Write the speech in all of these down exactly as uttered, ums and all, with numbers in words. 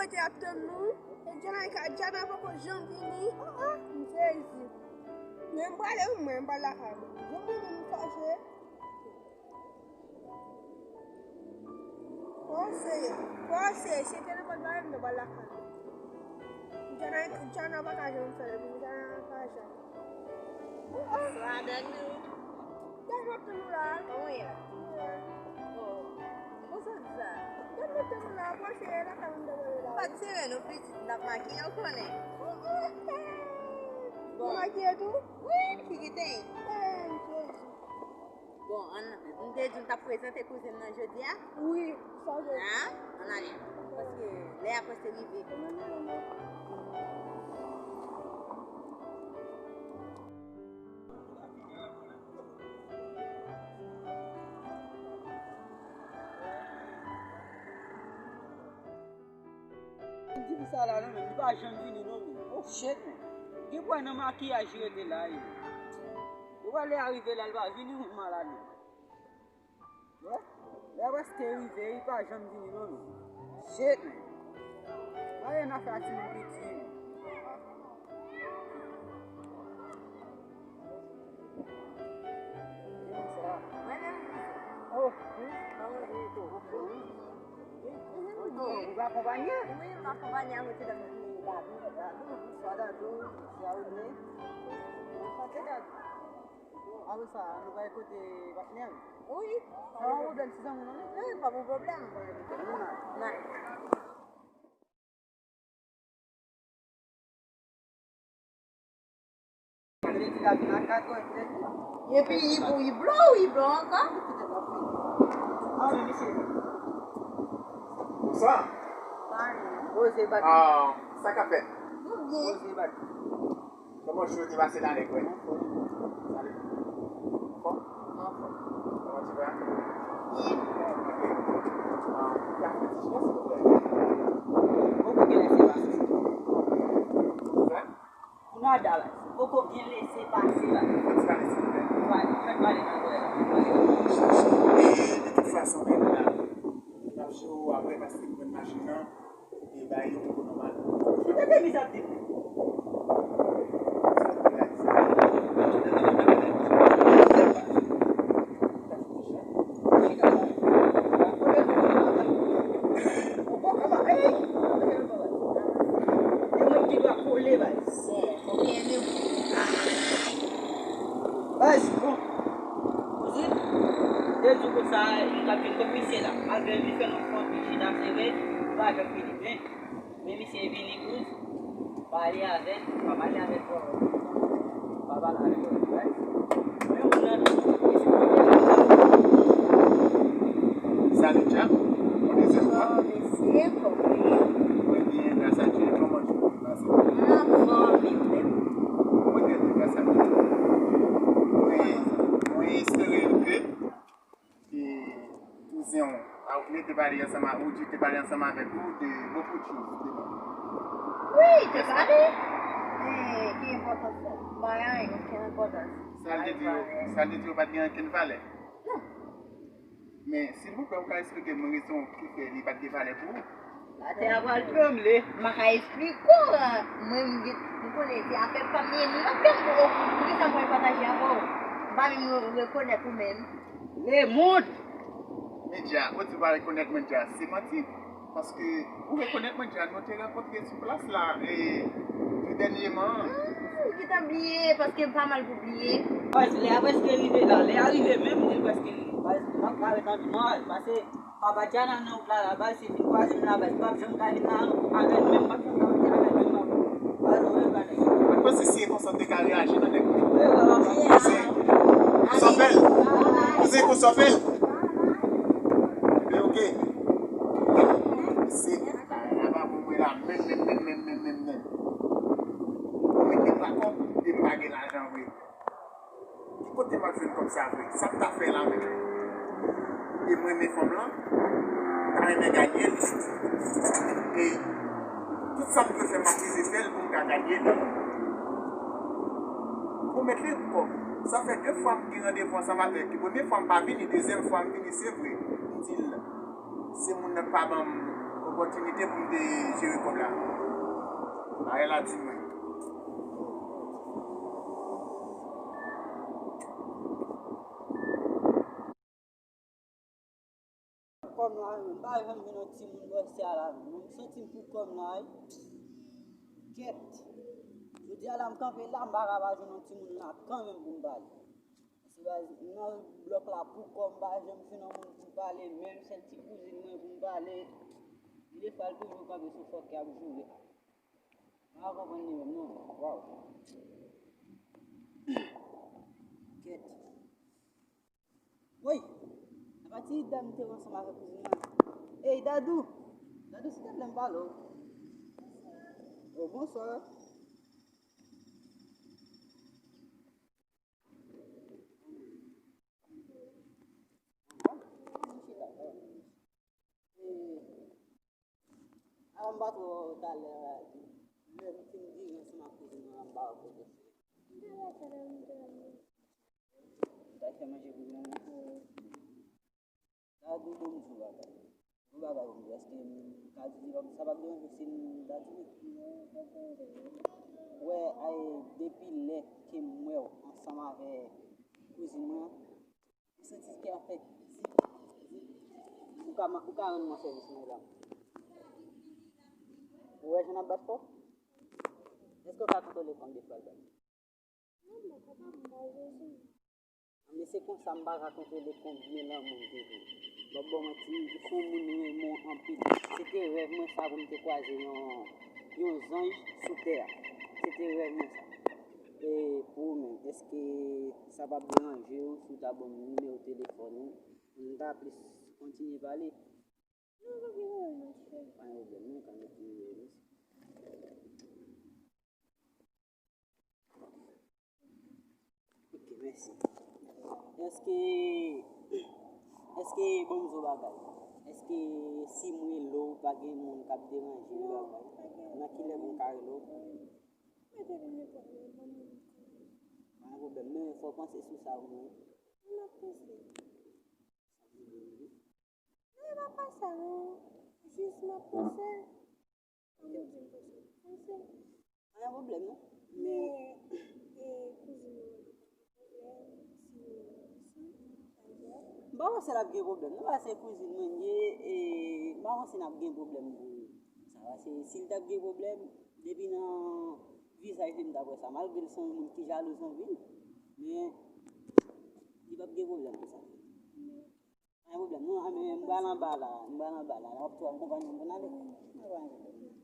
Rete ap tann nou. E Djana, Djana poko janm vini. Oh, oh, m sezi. Men m prale wi, mwen, m pral lakay mwen. Janm vini, m fache. Pase, pase, se telefòn pa menm nan bal lakay. Djana, Djana pa ka janm fè l, Djana pa ka janm. Bonswa, Dani. Gad mwen tann ou la. Kòman w ye la? Byen. Oh. Bon, sa di sa? Gad mwen tann ou la, pase lakay mwen devan la. Pa t sere nou pitit, n ap makiye, w konnen. Bon. Ou makiye tou? Wi, figi tey. Eh, Jezi. Bon, ann, m te di w m t ap prezante kouzin nan jodi a. Wi, sa vre. An, ann ale. Paske lè a prèske rive. Di pou sa la non, men li pa janm vini non, men. Oh shit, men. Gen pwen nan makiyaj li rete la, wi. Ou wè lè a rive la, li pa vini, ou malad, men. Wè? Lè a prèske rive, li pa janm vini non, men. Shit, men. Gade nan fè a timoun piti, men. Mwen menm. Oh, wi. Ou akonpanye? Wi, m akonpanye avèk ti dam ki Dadou. Dadou, bonswa Dadou, Jaoune. Bonswa Dadou. Apre sa, nou pral kote patnè m. Wi. Pa gen pwoblèm, ti zanmi w lan, wi. Wi, pa gen pwoblèm. Nice. Epi li blo, li blo ankò. Bonswa. Poze bati. Ah, sa k ap fèt? Nou byen. Poze bati. Kòman jou yo te pase la, nèg, wè? Anfòm. Anfòm? Anfòm. Kòman ti frè a? Byen. Ok. Ah, y ap fè ti chita, silvouplè. Poko gen lese pase. Frè? Pou nada la. Poko gen lese pase la. Fè ti pale, silvouplè. Fè pale nan zòrèy la. E, de tout fason, menm la, n ap jere w apre, paske m pran machin nan. E bay yo poko nòmal. Ou tande mi sa di? Baz, bon. Kouzin, de jou konsa, li t ap vin kot misye la. Malgre li fè nou fon ti chita sere, li pa janm vini. Men, men misye vini, kouz, pale avè l, pa pale avè l twò. Pa pale avè l twò, right? Men moun nan, Salut, Jack. Bon, dezyèm fwa. Mesye, kòman w ye? Mwen byen, gras a Dye. Kòman w ye? Anfòm, e ou menm? Mwen trè byen, gras a Dye. Mwen, mwen espere ke, e, kouzen w, a, ou te pale ansanm a, ou di te pale ansanm avèk ou de beaucoup de choses, de bon. Wi, te pale. Men, ki enpòtans sa? Pa gen anyen, okenn enpòtans. Sa l te di yo, sa l te di yo pa t gen okenn valè? Non. Men, silvouplè, ou ka esplike m rezon ki fè li pa t gen valè pou ou? Latè a pral tranble. M pa ka esplike w, mwen, m gen, m konnen se afè pa m ye, m pa menm, poukisa m pral pataje avè w? M pa menm re-, rekonèt ou menm. Lemonn! Men dja, ou di w pa rekonèt mwen dja, se manti. Paske ou rekonèt mwen dja, nou te rankontre sou plas la, e, tou dènyèman. Hmm, ou gentan bliye, paske m pa mal pou bliye. Baz, lè a prèske rive la, lè a rive menm, li prèske rive. Baz, m ap gade nan non, pase papa Djana nan wout la, la, baz, se vin kwaze m la, baz, m p ap janm ka vin la, avè l menm, m p ap janm ka pati avè l menm, baz, ou menm, baz. Mwen panse si e konsa w te ka reyaji nan nèg. Kouzen, kouzen, fè l. Kouzen, kouzen, fè l. Ebyen, oke. Se, apa pou mwen la, menm, menm, menm. Mwen te pa kòb, e m pa gen lajan vre. Ki kote m ap jwenn kòb sa vre? Sa m ta fè la menm? E m renmen fanm lan, m ta renmen ganye l. E tout sa m dwe fè, m ap vize fè l pou m ka ganye l. Pwomèt li kòb. Sa fè de fwa m gen randevou ansanm avèk li. Premye fwa m pa vini, dezyèm fwa m vini, se vre. M di l, se moun nan k pa ban m, Opòtinite pou m te jere kòb la. Bagay la di mwen. Kòm la, m pa janm jwenn yon timoun bò sè a la, m santi m pou kòm la, wi. Kèt. Jodi a la, m kanpe la, m pa ka pa jwenn yon timoun la kanmenm pou m pale. Se pa nan blòk la pou kò m pa janm jwenn yon moun pou m pale, menm sèl ti kouzin mwen pou m pale, li defwa l toujou kanpe sou fòk y ap joure. M pa konprann li menm non. Waw. Kèt. Woy! Apati dam te ansanm avèk kouzin mwen. Ey, Dadou! Dadou, silteplè, m pale w. Oh, bonswa. Avan m pa twò talè, lè m fin vire ansanm ak kouzin mwen, m pa wè kote l ye. Ou ta fè manje pou nou? Dadou, bon m di w bagay. Yon bagay pou m di w, èske m ka di li, sa p ap deranje w si m ta di li? Wè, ay, depi lè ke m wè w ansanm avèk kouzin mwen an, m santi ke anfèt, ou ka, ou ka rann mwen sèvis mwen la. Ou wè jan n ap bat fò? Èske w ka kontwole kòm defwa l bay? Manman, papa m pa jwe sou. Men se konsa m pa ka kontwole konbyen lanmou m te gen. M p ap ba w manti, m se yon moun renmen w anpil. Se te rèv mwen sa pou m te kwaze yon, yon zanj sou tè a. Se te rèv mwen sa. E pou ou menm, èske sa p ap deranje w si w ta ban m nimewo telefòn ou pou n ta plis kontinye pale? Non, pa gen pwoblèm, monchè. Pa gen pwoblèm, non, ka mete nimewo w. Ok, mèsi. Èske, èske, bon m di w bagay. Èske si m rele w, pa gen moun k ap deranje w bagay? Nan ki lè pou m ka rele w? Mete li nenpòt lè, bon moun. Pa gen pwoblèm, men fò w panse sou sa ou menm. M ap panse. Non, e pa pa sa, non. Jis m ap panse. An Bondye m panse. Panse. Pa gen pwoblèm, non. Men, e, kouzin mwen, pwoblèm, si, si, m pa panse l ap gen pwoblèm, non, paske kouzin mwen ye, e, m pa panse n ap gen pwoblèm pou sa, paske si l t ap gen pwoblèm, depi nan vizaj li m t ap wè sa, malgre l se yon moun ki jalouz anpil, men li p ap gen pwoblèm pou sa. Pa gen pwoblèm, non, a, men m pral anba la, m pral anba la, w ap tou akonpanye m pou n ale. Pa gen pwoblèm.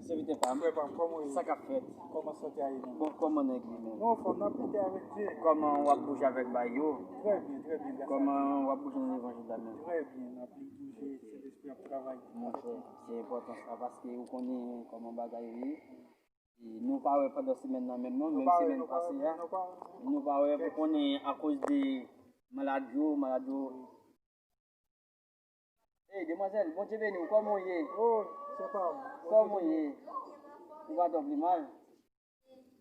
Sèvitè pa m. Frè pa m, kòman w ye? Sa k ap fèt? Kòman sante a ye menm? Bon, kòman nèg li menm? Nou anfòm, n ap lite avèk Dye. Kòman w ap bouje avèk bay yo? Trè byen, trè byen, gras a Dye. Kòman w ap bouje nan levanjil la menm? Trè byen, n ap bouje, Sentespri ap travay. Monchè, se enpòtan sa, paske ou konnen kòman bagay yo ye. E nou pa wè pandan semèn nan menm non, menm semèn pase a, nou pa wè, ou konnen akoz de malad yo, malad yo. Ey, demwazèl, Bondye beni w, kòman w ye? Oh, se pa w. Kòman w ye? Ou pa twò pi mal?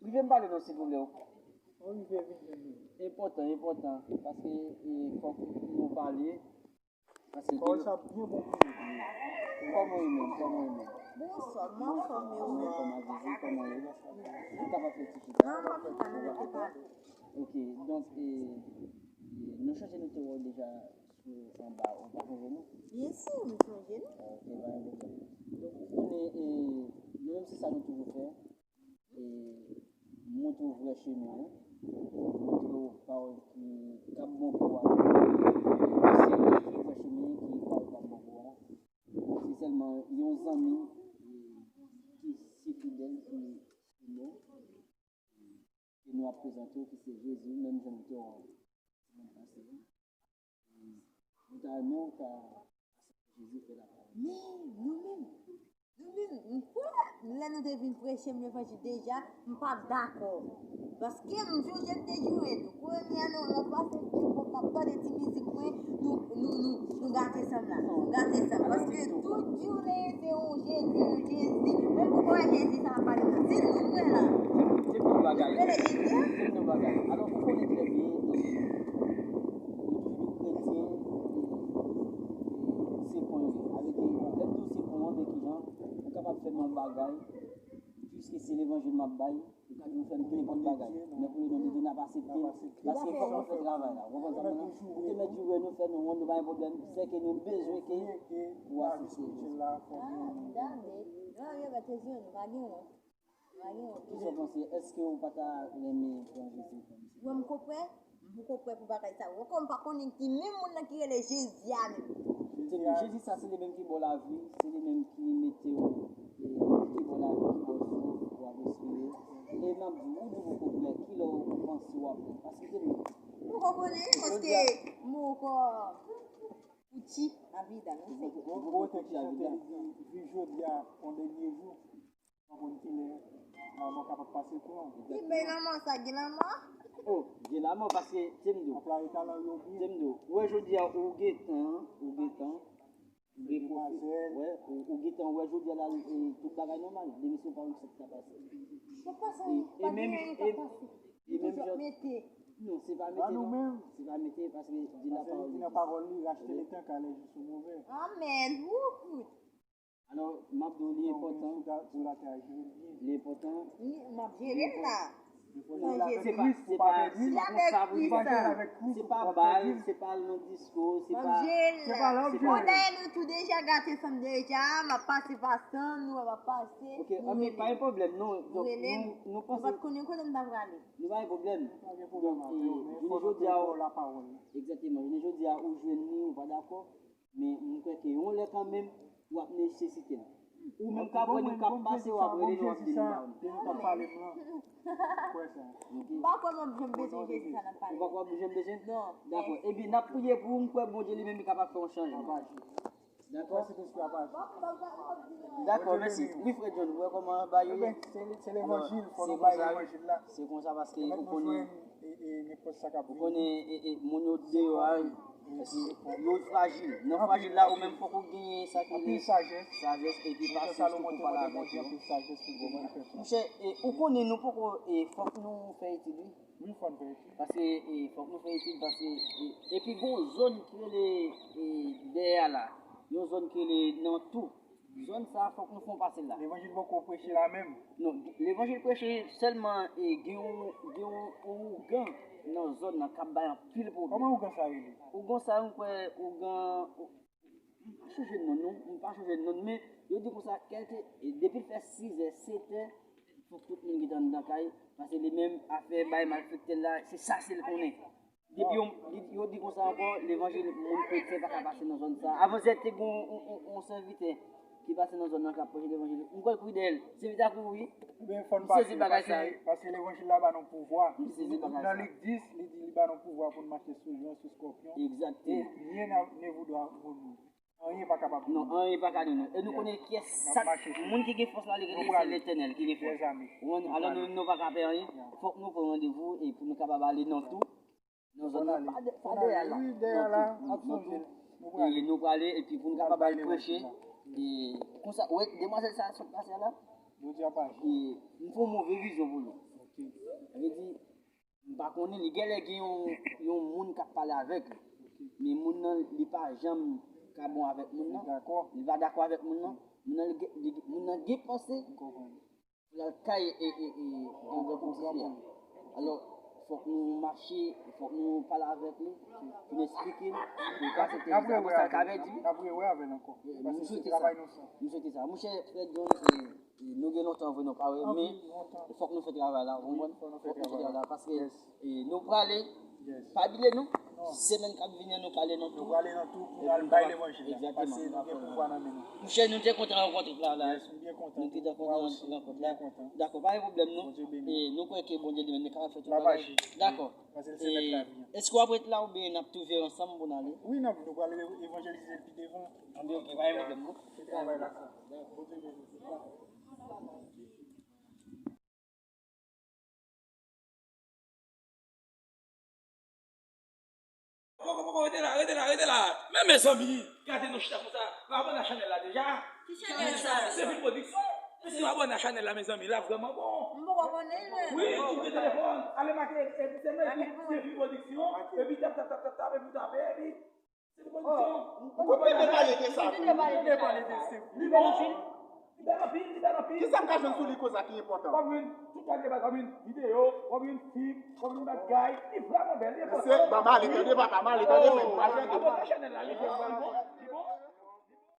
Rive m pale non, silvouplè. Ou rive vin jwenn nou. Enpòtan, enpòtan, paske, e, fòk nou pale. Pawòl sa ap byen bon pou nou. Kòman w ye menm? Kòman w ye menm? Bonswa, m anfòm, e ou menm? Kòman Jezi, kòman w ye? Ou kapab fè ti chita? Non, m ap chita, nou rete pale. Ok, donk, e, e, nou chonje nou te wè w deja sou anba, ou pa chonje nou? Byen si, m chonje nou. Ok, pa gen pwoblèm. Donk, ou konnen, e, nou menm se sa nou toujou fè. E montre w vrè chemen an, montre w pawòl ki, k ap bon pou w a. Se li ki vrè chemen, ki pawòl k ap bon pou w a. Se sèlman yon zanmi, e, ki si fidèl, ki, ki nou, ke nou ap prezante w, ki se Jezi, menm jan nou te wè w semèn pase a. Ou ta renmen w ta Jezi fè laparèy. Men, nou menm, nou menm, m kwè, lè nou te vin preche m levanjil deja, m pa t dakò. Paske m sonje m te joure tou. Kounye a, nou, nou pase de pòt, n ap tande ti mizik mwen, nou, nou, nou, nou gate sa m la. Nou gate sa m. Paske tout jounen, se yon Jezi, yon Jezi. Menm pou wè Jezi, sa ap pale nan. Se nou, mwen la. Se pou bagay. Rele Jezi, an? Se pou bagay. Alò, ou konnen trè byen, Se levanjil m ap bay, ou ka di nou fè m nenpòt bagay. Men pou le non de Dye, n ap aksepte l, paske fòk nou fè travay la. Ou konprann sa m di la? Ou te mèt joure nou, fè nou wont, nou pa gen pwoblèm. Sèke nou bezwen ke ou asepte Jezi. Ah, tande. Non, yo mèt te jwenn, nou pa gen wont. Nou pa gen wont. Kisa w panse? Èske ou pa ta renmen pran Jezi kòm Sovè? Mwen, m konprann. M poko prè pou bagay sa yo. Ankò m pa konnen ki menm moun nan ki rele Jezi a menm. Se ke Jezi sa, se li menm ki ba w lavi, se li menm ki mete w, e, ki ba w lavi, ki ba w souf, w ap respire. E m ap di w, ou di w poko prè, kilè w panse w ap prè? Paske se li. M poko konnen, paske m poko Gucci a vida, non se. Gwo tèks chante, li di, viv jodi a, yon dènye jou. Ou konn kilè lanmò kapab pase tou an. Ki bèl lanmò sa, gen lanmò? Oh, gen lanmò paske, tande m di w. Anplwaye talan yo byen. Tande m di w. Ou wè jodi a, ou gentan, ou gentan, ou gen pwofi-, wè, ou, ou gentan wè jodi a la, e, tout bagay nòmal. Demisyon pa yon sa ki ka pase. Sa pase, e, pa gen anyen k ap pase. E menm jan, non, se pa mete, non. Se pa mete paske di lapawòl li, nan pawòl li, rachte letan ka lè jou sou move. Amèn. Wouhou. Alò, m ap di w, li enpòtan. Li enpòtan. M ap jere l la. Non, se pa, se pa, se pa konsa pou di sa. Se pa bal, se pa nan disko, se pa, se pa. Bon, dayè, nou tou deja gate san m deja, m ap pase pa san nou, m ap pase. Ok, anben, pa gen pwoblèm, non. Donk, nou, nou panse. Nou pa t konnen kote m ta prale. Nou pa gen pwoblèm. Donk, e, jounen jodi a, egzakteman, jounen jodi a, ou jwenn li, ou pa dakò. Men mwen kwè ke yon lè kanmenm, w ap nesesite l. Ou menm k ap wè nou k ap pase, w ap rele nou, w ap di nou ba nou. M pa kwè m ap janm bezwen Jezi sa n ap pale. Ou pa kwè w ap janm bezwen? Non. Dakò. Ebyen, n ap priye pou ou, m kwè Bondye li menm li kapab fè yon chanjman. Dakò? Dakò, mèsi. Wi, frè John, ou wè kòman bagay yo ye? Se levanjil, fò nou bay levanjil la. Se konsa, paske ou konnen, e, e, nenpòt sa k ap vini. Ou konnen, e, e, moun yo deyò a, yo frajil. Nan frajil la, ou menm fòk ou genyen sa ki rele sajès, epi pasyans tou pou pale avèk yo. Monchè, e, ou konnen nou poko, e, fòk nou fè etid, wi. Wi, fò n fè etid. Paske, e, fòk nou fè etid, paske, e, epi gon zòn ki rele, e, dèyè a la. Yon zòn ki rele nan tou. Zòn sa a, fòk nou fè yon pase la. Levanjil poko preche la menm. Non, levanjil preche sèlman, e, gen yon, gen yon, yon ougan nan zòn nan k ap bay anpil pwoblèm. Kòman ougan sa rele? Ougan sa, m kwè, ougan, ou, m pa chonje non, non, m pa chonje non, men yo di konsa, kèlke, e, depi l fè sizè, setè, fòk tout moun gentan anndan kay, paske li menm, afè bay malfektè l la, se sa sèl konnen. Depi yo, yo di konsa ankò, levanjil moun kretyen pa ka pase nan zòn sa a. Avan yè te gen yon, yon, yon, yon sèvitè ki pase nan zòn nan k ap preche levanjil. M kwè l kouri dèyè l. Sèvitè a kouri, wi. M sezi bagay sa, wi. Paske levanjil la ba nou pouvwa. M sezi bagay sa. Nan Lik dis, li di li ba nou pouvwa pou n mache sou lyon, sou skòpyon. Egzakteman. E rien ne vous doit vous nuire. Anyen pa kapab nou. Non, anyen pa ka nou, non. E nou konnen kiyès sa, moun ki gen fòs la, li rele se Letènèl ki gen fòs. Ou konprann? Alò, nou, nou pa ka pè anyen. Fòk nou pran randevou e pou nou kapab ale nan tou. Nan zòn nan, pa dèyè la. Wi, dèyè la, ap sonje. E nou prale, epi pou nou kapab al preche. E konsa, ou wè, demwazèl sa sot pase a la. E m fè yon move vizyon pou li. Sa vle di, m pa konnen, li genlè gen yon, yon moun k ap pale avèk li. Men moun nan, li pa janm ka bon avèk moun nan. Li pa dakò avèk moun nan. Moun nan, li gen, li, moun nan gen panse pou l al kay, e, e, e, grangran pou l di frè. Alò, fòk nou mache, fòk nou pale avèk li, pou n esplike l, pou l ka aksepte sa. N ap rewè avè l ankò. M swete sa. M swete sa. Monchè, frè John, e, e, nou gen lontan vre nou pa wè, men fòk nou fè travay la, ou konprann? Fòk nou fè travay la, paske, e, nou prale, pa bliye non, semèn k ap vini an, nou prale nan tou. Nou prale nan tou pou n al bay levanjil la, paske nou gen pouvwa nan men nou. Monchè, nou te kontan rankontre w la, la. Nou te kontan rankontre w la. Dakò, pa gen pwoblèm non. E, nou kwè ke Bondye li menm li kapab fè tout bagay. Dakò. E, èske w ap ret la oubyen n ap tou vire ansanm pou n ale? Wi, n ap, nou prale evanjelize l pi devan. Anben, ok, pa gen pwoblèm non. Se travay la sa. Poko, poko, rete la, rete la, rete la. Men mezanmi, gade nou chita konsa. Nou abòne a chanèl la deja. Ki chanèl sa? Sevi Pwodiksyon. Si nou abòne a chanèl la, mezanmi, l ap vrèman bon. M poko konnen l menm. Wi, ou gen telefòn. Ale make, e, se mwen ki Sevi Pwodiksyon. Epi tap, tap, tap, tap, tap, epi w tape, epi Sevi Pwodiksyon. Ou konprann? Ou te pale de sa. Ou te pale de sa. Li bon. Bèl anpil, li bèl anpil. Kisa m ka jwenn sou li konsa ki enpòtan? W ap jwenn tout kalite bagay, w ap jwenn videyo, w ap jwenn fim, w ap jwenn bagay. Li vrèman bèl, li Mesye, ban m ale, tande papa, m ale, tande frè m, m pa jwenn li. Abone ak chanèl la, li vrèman bèl.